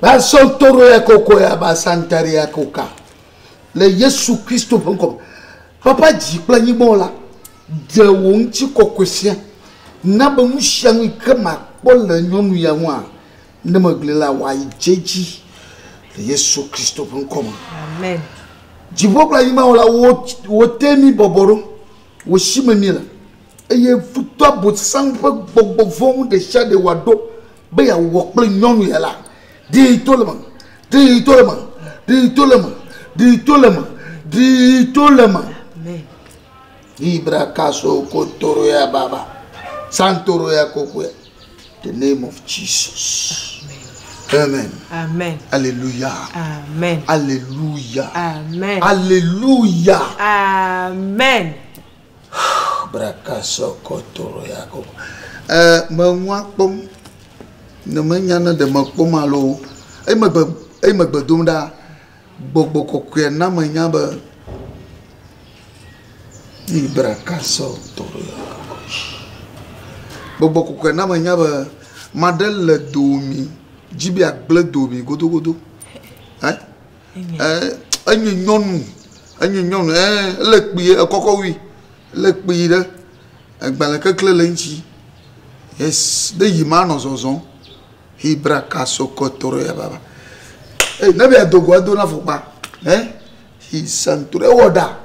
Basɔntoro ya koko ya basantari ya koka. Le Yesu Kristo ƒe ŋkɔ me. Papa dzi kple anyigba la, ɖe wò ŋutikɔkɔe fia. Na be nu sia nu yi ke makpɔ le nyɔnu ya ŋua, ne megli la, wòayi dze edzi le Yesu Kristo ƒe ŋkɔ me. Amen. Dziƒo kple anyigba wɔla, wò wò te mi bɔbɔ ɖo, wò si me mi le. Eye futɔ abosam ƒe gbɔgbɔ vɔ̃ ɖe sia ɖe wòaɖo be yeawɔ kple nyɔnu ya la, ɖee to le me, ɖee to le me, ɖee to le me, ɖee to le me, ɖee to le me. Amen. Ibra kaso kotoro ya baba, santoro ya kokoya. The name of Jesus. Amen. Amen. Hallelujah. Amen. Hallelujah. Amen. Hallelujah. Amen. Brakaso kotoro ya koko. Eh, menua kpɔm. Ne menya ne ɖe mekpɔm alo eyi megbe eyi megbe dom ɖa. Gbɔgbɔ kɔkɔe na menya be Ibrakaso toro ya koko. Gbɔgbɔ kɔkɔe na menya be maɖe le domi dzi be yeagblẽ domi godogodo. Eh? Eh, enye nyɔnu, enye nyɔnu, eh, ele kpuie, ekɔkɔ wui, ele kpui ɖe, agbalẽ kekle le eŋuti. Yes, ɖe yi ma nɔ zɔzɔm. Ibraka sokotoro ya baba. Ey, ne be yeado go edo na afɔkpa. Eh? Hisantoro, ewɔ ɖa.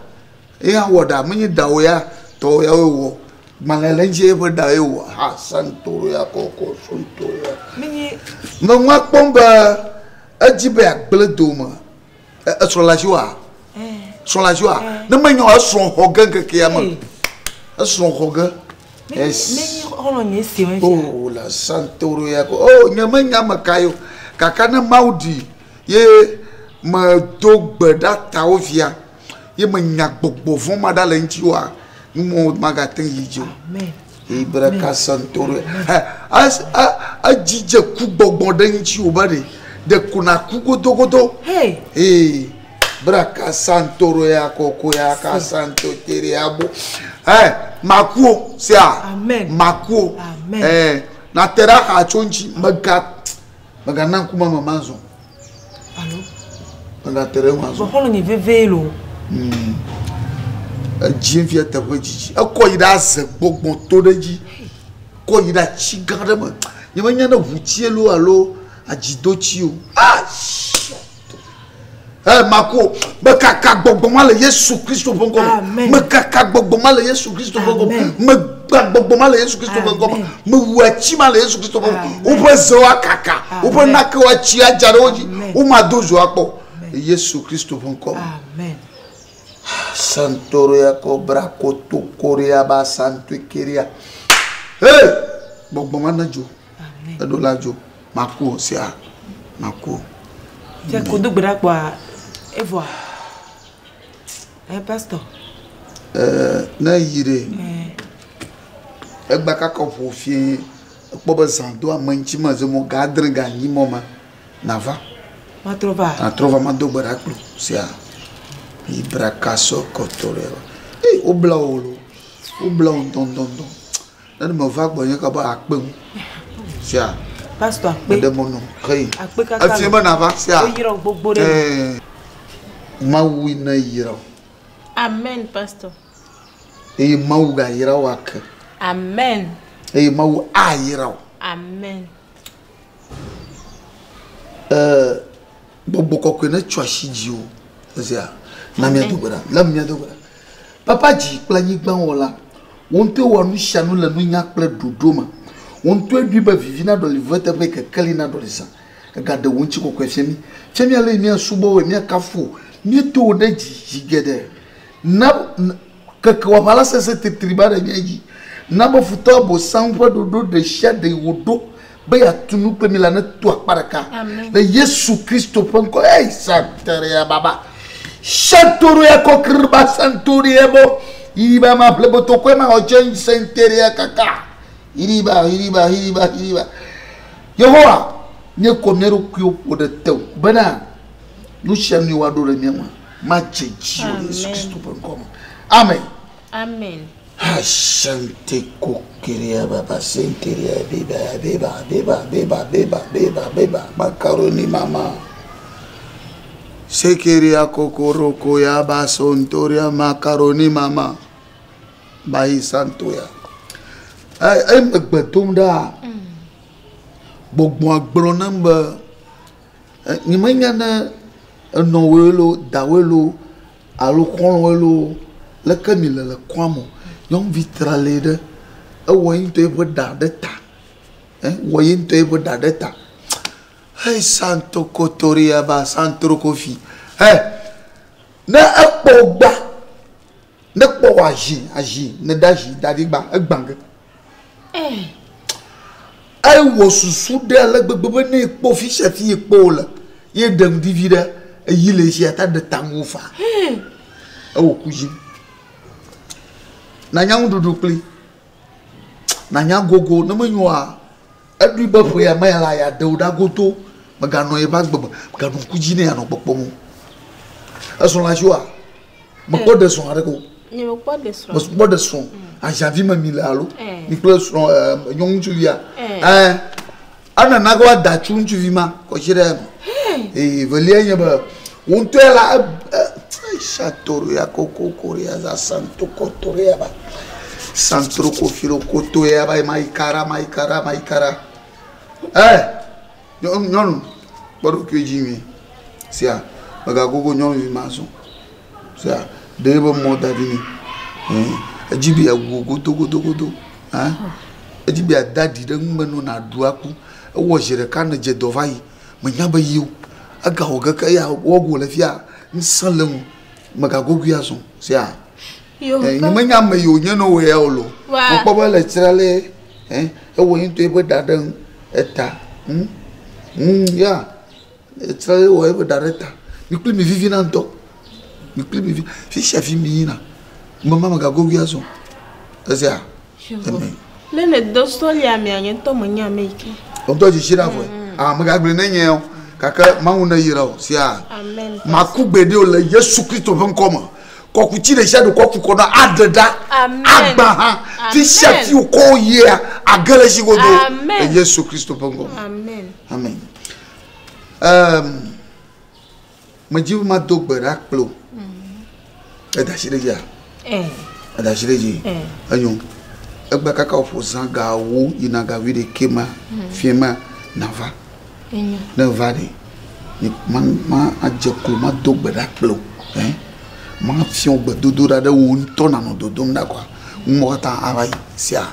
Eya wɔ ɖa, menye ɖa o ya, tɔwo ya wɔ. Gbalẽ le eŋuti eƒe ɖa ye wɔ. Ha, santoro ya kɔkɔ, santoro ya. Menye Menua kpɔm be edzi be yeagblẽ dome. Esrɔ̃ le asiwòa? Srɔ̃ le asiwòa? Ne menye o, esrɔ̃ xɔ ge ŋkekea me. Esrɔ̃ xɔ ge. Yes. Menye xɔlɔ̃ nye esi o. Oh, la santoro ya ko. Oh, nye menya ame ka ye o. Gake ne Mawu ɖi ye medo gbe ɖa tawo fia, ye menya gbɔgbɔ vɔ̃ ma ɖa le ŋuti oa, nu mɔ magate ŋu yi dzi o. Amen. Ibreka santoro. Edzidze ku gbɔgbɔ ɖe ŋuti o be ɖe ɖe ko naku godogodo. Hey. Ee, braka santoro ya koko ya ka santo tere ya bo. Eh, maku o, sia. Amen. Maku o. Amen. Eh, na te ɖe axa tso ŋuti mega mega na ŋkume me mazɔ. Alo. Mega te ɖe ŋu azɔ. Xɔlɔ̃ nye vevie lo. Edzi fia teƒe dzidzi. Ekɔ yi ɖe aze gbɔgbɔ to ɖe dzi. Kɔ yi ɖe atsi gã ɖe me. Nye menya ne ʋutsie loo alo adzidotsi o. Ah! Eh, mako, mekaka gbɔgbɔ ma le Yesu Kristo ƒe ŋkɔ me. Amen. Mekaka gbɔgbɔ ma le Yesu Kristo ƒe ŋkɔ me. Amen. Megba gbɔgbɔ ma le Yesu Kristo ƒe ŋkɔ me. Amen. Mewu atsi ma le Yesu Kristo ƒe ŋkɔ me. Amen. Woƒe zewo akaka, woƒe Amen. nakewo atsi adza ɖe wo dzi. Amen. Womado zo akpɔ o. Le Yesu Kristo ƒe ŋkɔ me. Amen. Santoria kobra koto koria ba santo keria. Hey! Gbɔgbɔ ma ne dzo. Amen. Eɖo la dzo. Maku o sia. Maku o. Fia kodo gbe ɖa kpɔa evɔa. Eh, pastor. Eh, ne yi ɖe. Eh. Egba kaka ƒo fie. Ekpɔ be zã do ame ŋuti me ze mo ga adre ga anyi mɔ ma. Nava. Matrɔ va. Natrɔ va mado gbe ɖa kpli sia. Ibraka sɔ kɔtɔ ɖe. Ei, wobla wo lo. Wobla wo ŋutɔŋutɔŋutɔ. Ne meva gbɔnye kaba akpe ŋu. Sia. Pastor akpe. Eɖe mɔ nɔ. Hei. Akpe kaka. Efie be nava sia. Woyrɔ gbogbo ɖe. Eh. Mawu ne yrɔ. Amen, pastor. Eye Mawu gayra wo ake. Amen. Eye Mawu ayra wo. Amen. Eh, gbɔgbɔ kɔkɔe ne tsɔ asi dzi o. Esia. Na mía do gbe ɖa. Na mía do gbe ɖa. Papa dzi kple anyigba wɔla. Wo ŋutɔe wɔ nu sia nu le nunya kple ɖoɖo me. Wo ŋutɔe ɖoe be vivi naɖɔ li ve teƒe kekeli naɖɔ li zã. Egaɖe wò ŋutikɔkɔe fia mí. Fia mí ale yi míasubɔ wòe, míakafu wò. Míeto wò ɖe dzi zi geɖe. Na keke wò aʋala sesẽ titri va ɖe mía dzi. Na be futɔ Abosam ƒe ɖoɖo ɖe sia ɖe yi wòɖo be yeatu nu kple mí la neto akpa ɖeka. Amen. Le Yesu Kristo ƒe ŋkɔ. Ei, Santeria baba. Santoria kɔkriba santoria bo. Iriba ma ƒle botokɔe ma ɔtse santeria kaka. Iriba, iriba, iriba, iriba. Yehowa, míekɔ mía ɖokuiwo ƒo ɖe tewò bena nu sia nu yi woaɖo ɖe mía ŋua madze dzi o le Yesu Amen. Kristo ƒe ŋkɔ me. Amen. Amen. Ashante kokiria baba senteria beba beba beba beba beba beba beba macaroni mama. Sekeria kokoroko ya basontoria macaroni mama. Bayi santoya. Ey ey megbe dom ɖa. Gbɔgbɔa gblɔ nam be nyemenya ne enɔwoe loo, dawoe loo alo xɔlɔ̃woe loo leke mi le le kɔa me o. Nyɔnuvi trale ɖe ewɔ ye ŋutɔ eƒe ɖa ɖe ta. Ewɔ ye ŋutɔ eƒe ɖa ɖe ta. Hey santo kotoria ba santro kofi. Hey ne ekpɔ gba ne kpɔ wɔ azi azi ne ɖe azi da ɖi gba egbã ge. Ewɔ susu ɖe ale gbegbe be ne ekpɔ fi sia fi ekpɔ wo le ye ɖe ŋdi vi ɖe eyi le esi ata ɖe ta ŋu fa. Ewɔ ku dzi. Nanya nuɖuɖu kpli. Nanya gogo ne menyoa eɖui be ƒe ya me la ya ɖe wo ɖa goto. Meganɔ yeƒe agbe me. Meganɔ ŋku dzi ne yeanɔ kpɔkpɔm o. Esrɔ̃ le asiwòa? Mekpɔ ɖe srɔ̃ aɖeke o. Nye mekpɔ ɖe srɔ̃. Mekpɔ ɖe srɔ̃. Azavi me mi le alo? Mi kple srɔ̃ nyɔnu ŋutsuvia. Ɛɛ. Enana ge woada tsu ŋutsuvi ma kɔsi ɖe eme. Eye velia nye be wo ŋutɔe la Satoria koko koria za santo kotoria ba. Santro kofilo kotoya ba maikara maikara maikara. Eh nyɔnu kpɔ ɖokui dzi nyuie. Sia megagogo nyɔnuvi ma zɔ. Sia ɖe eƒe mɔ da ɖi nɛ. Edzi be yeawu godogodogodo. Edzi be yeada ɖi ɖe nu me ne nàɖu aku. Ewɔ zi ɖeka nèdze dɔ va yi. Menya be yi o. Egawɔ keke eya wɔgo le fia ŋusẽ le ŋu. Megagogoe azɔ o. Sia nye menya ame yi wònye ne wò ya o lo. Mekpɔ be ele tsralɛ. Ewɔ ye ŋutɔ eƒe ɖa ɖe eta. Ya etsralɛ wɔ eƒe ɖa ɖe ta. Mi kpli mi vivina ŋutɔ. Mi kpli mi vi fi sia fi mi yina. Mema megagogoe azɔ o. Esia. Amen. Ne ne do sɔlia mea nye ŋutɔ menya ame yi ke. Ŋutɔ dzesi ɖe avɔe. Ah, megagblɔe ne nye o. Gake Mawu ne yra o. Sia. Amen. Maku gbeɖe o le Yesu Kristo ƒe ŋkɔ me. Kɔkuti ɖe sia ɖe kɔku kɔ na aɖe ɖa. Amen. Agba hã. Fi sia fi wokɔ yia age le esi godo. Amen. Le Yesu Kristo ƒe ŋkɔ me. Amen. Amen. Medzi be mado gbe ɖa kple wò. Eda asi ɖe dzia? Eda asi ɖe dzi? Enyo. Egbe kaka woƒo zã ga ewo yina ga wuiɖekɛ ma, fiẽ ma, nava. Ne eva ɖe, ma, ma adze klo, mado gbe ɖa kple wò. Ɛ? Mafia wò gbedodoɖa ɖe wò ŋutɔ nanɔ dodom ɖa kɔa, numɔwo katã ava yi. Sia?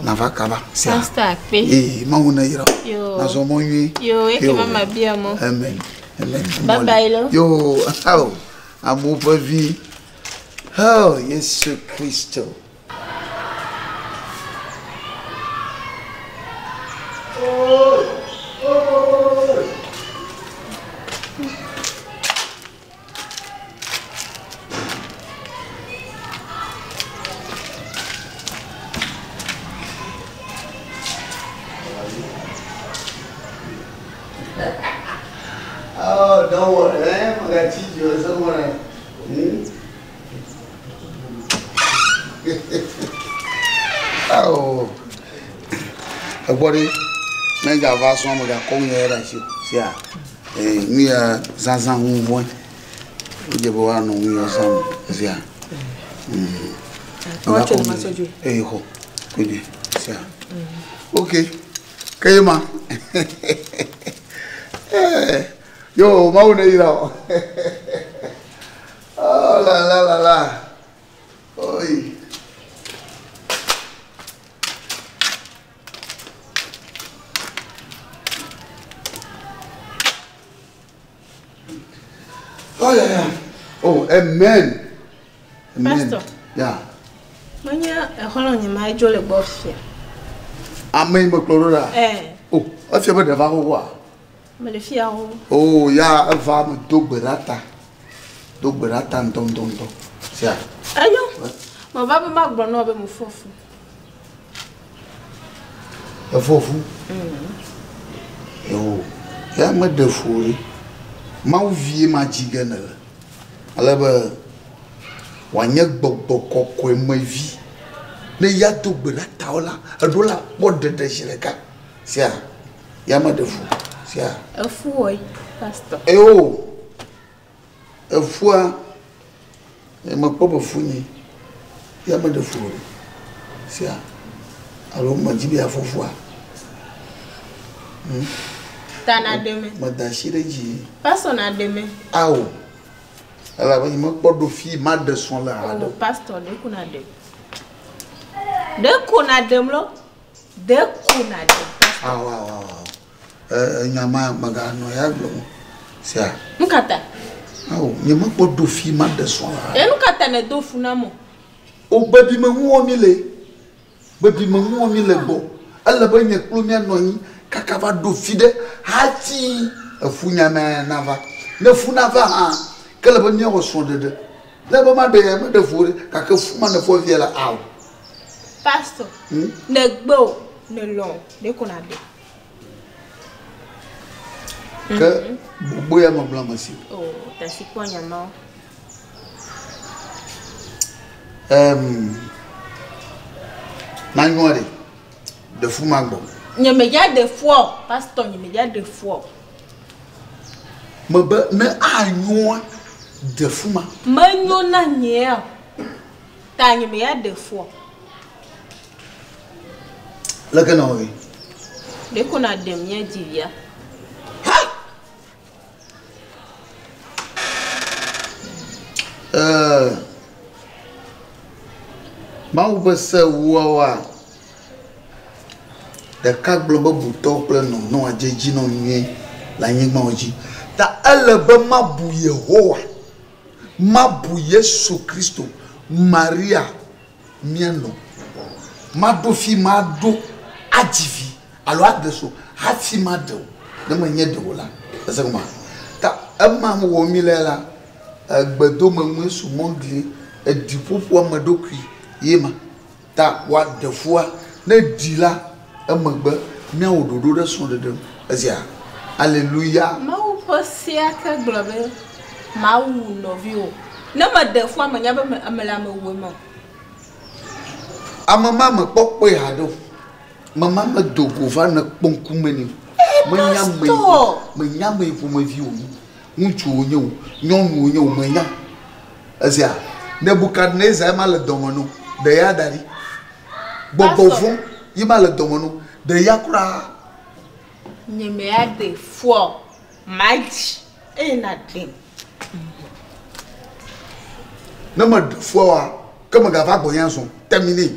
Nava kaba. Sia? Pastor akpe. Ee, Mawu ne yra wò. Nazɔ mɔ nyuie. Yo, eke mama bia mɔ. Amen. Amen. Bye bye lo. Yo, ao, amewo ƒe vi. Oh, Yesu Kristo. Oh, don't worry, eh? I got teach you somewhere. Oh. Egbɔ ɖe, ne gava srɔ̃ megakɔ nu ya ɖe asi o. Sia, nu ya zazã ŋu vɔe. Wodze be woanɔ nu ya zãm. Sia. Megakɔ nu ya. Xɔ. Koe Sia. Ok. Ke ye ma. Yo, Mawu ne yra wò. Oh la la la la. Oi. Oh yeah, yeah. Oh, amen. Amen. Pastor. Yeah. Menye exɔlɔ̃ nye ma edzo le gbɔ fifia. Ame yi mekplɔ ɖo ɖa. Oh, efia be ɖeva xoxoa. Mele fia wo. Oh, ya eva me do gbe ɖa ta. Do gbe ɖa ta ŋutɔ ŋutɔ ŋutɔ. Sia. Enyo. Meva be magblɔ na wò be mefɔ fu. Efɔ fu? Yo, ya meɖe fu o ɖe. Mawu vie ma dzi ge nèle. Ale be wòanye gbɔgbɔ kɔkɔe me vi. Ne ya do gbe ɖa tawo la, eɖo la kpɔ ɖeɖe zi ɖeka. Sia, ya me ɖe fu. Sia. Efu wɔe, pastor. Eyo, efua, mekpɔ be fu nyi. Ya me ɖe fu o. Sia, alo medzi be yeafɔ fua. Ta na ɖe me. Meda asi ɖe dzi. Pastor na ɖe me. Awo. Elabe nye mekpɔ ɖo fi ma ɖe srɔ̃ le haɖe. Oh, pastor, ɖe ko na ɖem. Ɖe ko na ɖem lɔ. Ɖe ko na ɖem. Awo, awo, awo. Enya ma meganɔ ya gblɔm. Sia. Nu ka ta? Awo, nye mekpɔ ɖo fi ma ɖe srɔ̃ le haɖe. E nu ka ta ne do fu na mo? O bebi me ŋuwɔ mi le. Bebi me ŋuwɔ mi le gbɔ. Ele be nye kplo mianɔ anyi kaka va ɖo fi ɖe hafi efu nya na nava. Ne fu nava hã, ke le be míawɔ srɔ̃ɖeɖe. Ne be maɖe ya meɖe fu ɖe, gake fu ma ne fɔ via la awo. Pastor, ne gbe o, ne lɔ̃ o, ɖe ko na ɖe. Ke gbogbo ya megblɔ ame si. O, tasi kpɔ nya mawo. Nanyɔa ɖe, ɖe fu ma gbɔ. Nye me dza ɖe fua o, pastor nye me dza ɖe fua o. Mebe ne anyoa, ɖe fu ma. Menyo na nyea o, ta nye me ya ɖe fua o. Leke na wɔ? Ɖe ko na ɖem nye dzivia. Ha! Mawu ƒe se wɔa ɖeka gblɔ be butɔwo kple nɔ ne wòadze edzi na wo nyuie le anyigba dzi. Ta ele be mabu Yehowa, mabu Yesu Kristo, Maria míanɔ. Maɖo fi maɖo adzi vi alo aɖe so hafi maɖe o. Ne menye ɖe o la, ese gɔmea? Ta ema wɔ mi le la, egbedome ŋue sumɔgli eɖiƒoƒo ame ɖokui ye ma. Ta woaɖe fua ne ɖi la emegbe míawɔ ɖoɖo ɖe srɔ̃ɖeɖe ŋu. Esia, aleluya. Mawu ƒe sea ke gblɔ be mawu nɔviwò. Ne meɖe fua menya be ame le ame wue ma o. Ame ma mekpɔ kpɔe haɖe o. Ame ma medo go va ne kpɔ ŋkume nɛ o. Menya ame yi ƒomevi wònye. Ŋutsu wònye o, nyɔnu wònye o, menya. Esia, Nebukadnezar ma le dɔme no, ɖe ya da ɖi. Gbɔgbɔ vɔ̃ yi ma le dɔme no, ɖe ya kura. Nye me ya ɖe fua o, madzi eye na ɖem. Ne meɖe fua oa, ke megava gbɔnye azɔ, terminé.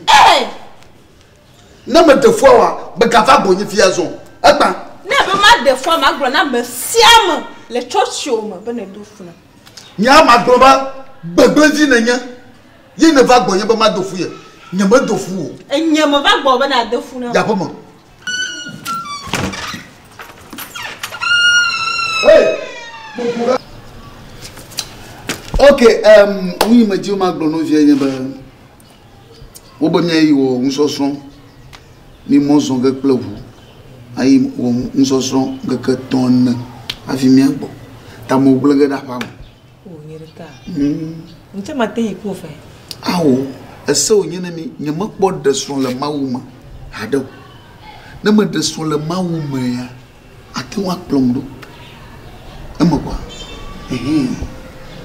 Ne meɖe fua oa, megava gbɔnye fia azɔ, egbã. Ne be maɖe fua, magblɔ na ame sia ame le tsɔtsiwo me be nedo fu nam. Nye magblɔ be gbegblẽvi nenye ye neva gbɔnye be mado fu ye. Nye medo fu o. Enye meva gbɔ be nado fu nam. Yi aƒeme. Hey! Ok, nu yi medzi be magblɔ na wo fia nye be wobe míayi wɔ nusɔsrɔ̃, mi mɔ zɔ ge kple ʋu ayi wɔ nusɔsrɔ̃ ŋkeke etɔ̃ ene hafi míagbɔ. Ta amewo gblẽ ge ɖe aƒea me. O, nye ɖeka. Ŋtsɛ mate yi ku o fɛ. Awo, ese wònye ne mi, nye mekpɔ ɖe srɔ̃ le Mawu me haɖe o. Ne meɖe srɔ̃ le Mawu me ya, ate ŋu akplɔm ɖo. Eme kɔa? Ɛhɛn.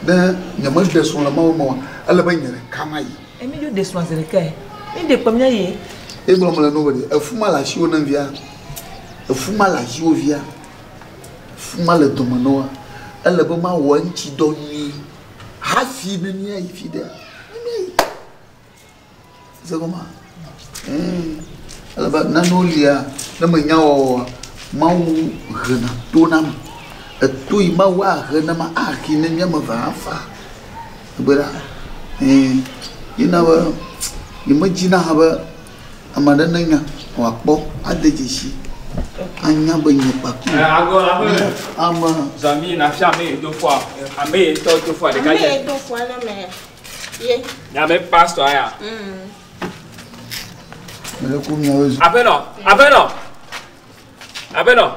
Ne nye meɖe srɔ̃ le Mawu me oa, ele be nye ɖeka mayi. Emi dzo ɖe srɔ̃ zi ɖekae. Mi ɖe kpɔ mía ye. Ye gblɔ mele no be ɖe, efu ma le asiwò ne via. Efu ma le asiwò via. Efu ma le dɔme na woa. Ele be mawɔ eŋuti dɔ nyuie hafi ne míayi fi ɖea, ne míayi. Se gɔmea? Ele be nanewo lia, ne menya wɔwɔa, Mawu hena to na ame. Eto yi Mawu ahe na ame, ahe ne mía ame eve afa. Egbe ɖa. Ye na be nyemedzina hã be ame aɖe nenya wòakpɔ ade dzesi anya be nye kpakple ame. Zami na fia ame yi do fua, ame yi ŋutɔ do fua ɖeka Ame yi do fua na me ye. Miabe pastor ya. Mele ku miawo zu. Aƒenɔ, aƒenɔ, aƒenɔ,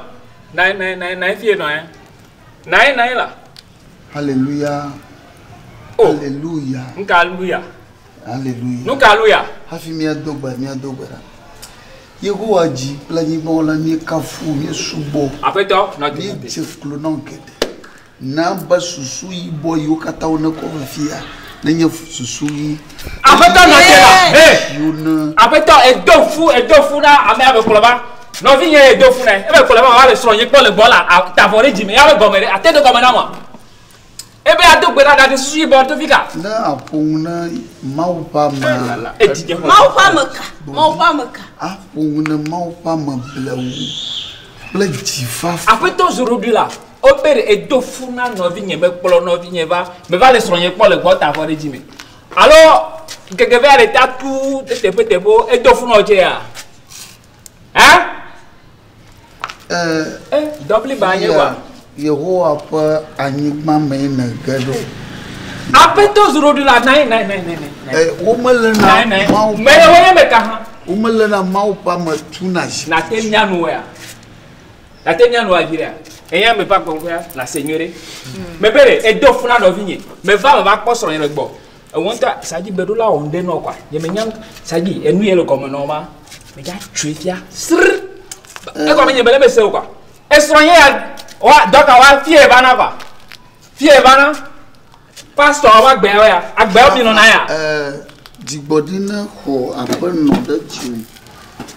na na na na fie nɔ ya. Na na la. Hallelujah. Oh. Hallelujah. Nka hallelujah. Hallelujah. Nuka hallelujah. Hafi míado gbe, míado gbe ɖa. Yehowa dzi kple anyigba wɔla míekafu míesubɔ. Aƒetɔ, nɔ te. Míedze klo na wò geɖe. Na be susu yibɔ yiwo katã wonekɔ va fia nenye susu ɣi. Aƒetɔ nɔ te la. Hey! Yiwo ne. Aƒetɔ edo fu edo fu na amea be kplɔ va. Nɔvinye edo fu na ebe kplɔ va va le srɔ̃nye kpɔ le gbɔ la ta avɔ ɖe dzime ya be gɔme ɖe ate do gɔme na ma. Ebe ado gbe ɖa gake susu yibɔ to fi ka. Ne aƒo nu na Mawu ƒe amea. Edzi dze xɔ. Mawu ƒe ame ka? Mawu ƒe ame ka? Aƒo nu na Mawu ƒe ame blewu kple dzifafa. Aƒetɔ Zoroɖui la, wobe ɖe edo fu na nɔvinye mekplɔ nɔvinye va meva le srɔ̃nye kpɔ le gbɔ ta avɔ ɖe dzime. Alo ŋkeke ve aɖe ta tu teƒe teƒewo edo fu na wò tse ya? Hã? Eh, dɔbliba nye wa. Yehowa ƒe anyigba mee nège ɖo. Aƒetɔ Zoroɖui la, na ye, na ye, na ye, na ye. Eh, womeléna Mawu ƒe. Mɛ wonye me ka hã. Womeléna Mawu ƒe ame tuna zi. Nate mía nu ya. Nate mía nu avi ɖea. Eya me va gbɔ ya la se nyuie ɖe. Me be ɖe edo fu na nɔvinye. Me va me va kpɔ srɔ̃nye le gbɔ. Ewɔ ŋutɔ sadzi gbeɖola wɔ ŋɖe nɔ kɔa. Nye me nya sadzi enu ye le gɔme nɔ ma. Me dza tsoe fia. Srr. Egɔme nye me le me se o kɔa. Esrɔ̃nye ya wa dɔka wa fie va na kɔa. Fie va na. Pastor wa agbeawo ya. Agbeawo mi nɔna ya. Dzigbɔɖi ne xɔ aƒe nɔ ɖe dziwò.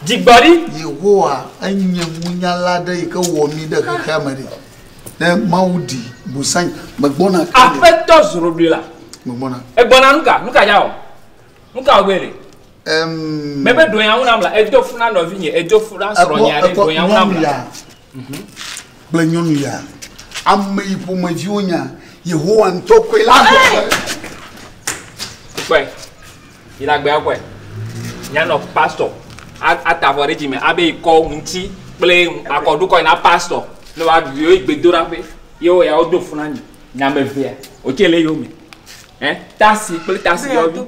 Dzigbɔɖi. Yehowa enye nunyala ɖe yi ke wɔ mi ɖe xexea me ɖe. Ne Mawu ɖi busan megbɔna. Aƒetɔ Zoroɖui la. Megbɔna. Egbɔna nuka? Nuka dza wɔ? Nuka wɔ gbe le? Mebe ɖo ya ŋu nam la. Edo fu na nɔvinye, edo fu na srɔ̃nye aɖe, ɖo ya ŋu nam la. Kple nyɔnu ya. Ame yi ƒomeviwo nya Yehowa ŋutɔ koe la. Kpɔe. Yi la gbea kpɔe. Nyanɔ pastor ata avɔ ɖe dzime abe yi kɔ ŋuti kple akɔɖu kɔ yina pastor ne wa ɖu yewo gbedoɖaƒe yewo ya wodo fu na nyi nyame vea wotse le yome. Eh, tasi kple tasi yɔvi.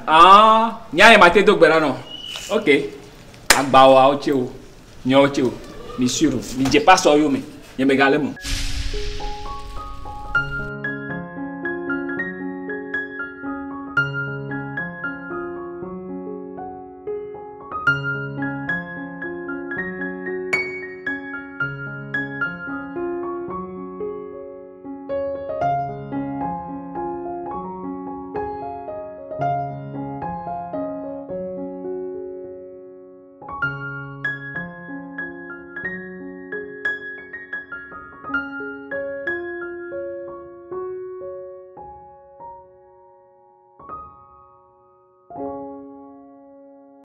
Ah, nya ye mate do gbe ɖa nɔ. Ok. Agbawoa wotse o. Nyawo tse o. Mi suro. Mi dze pastor yome. Nye megale mo.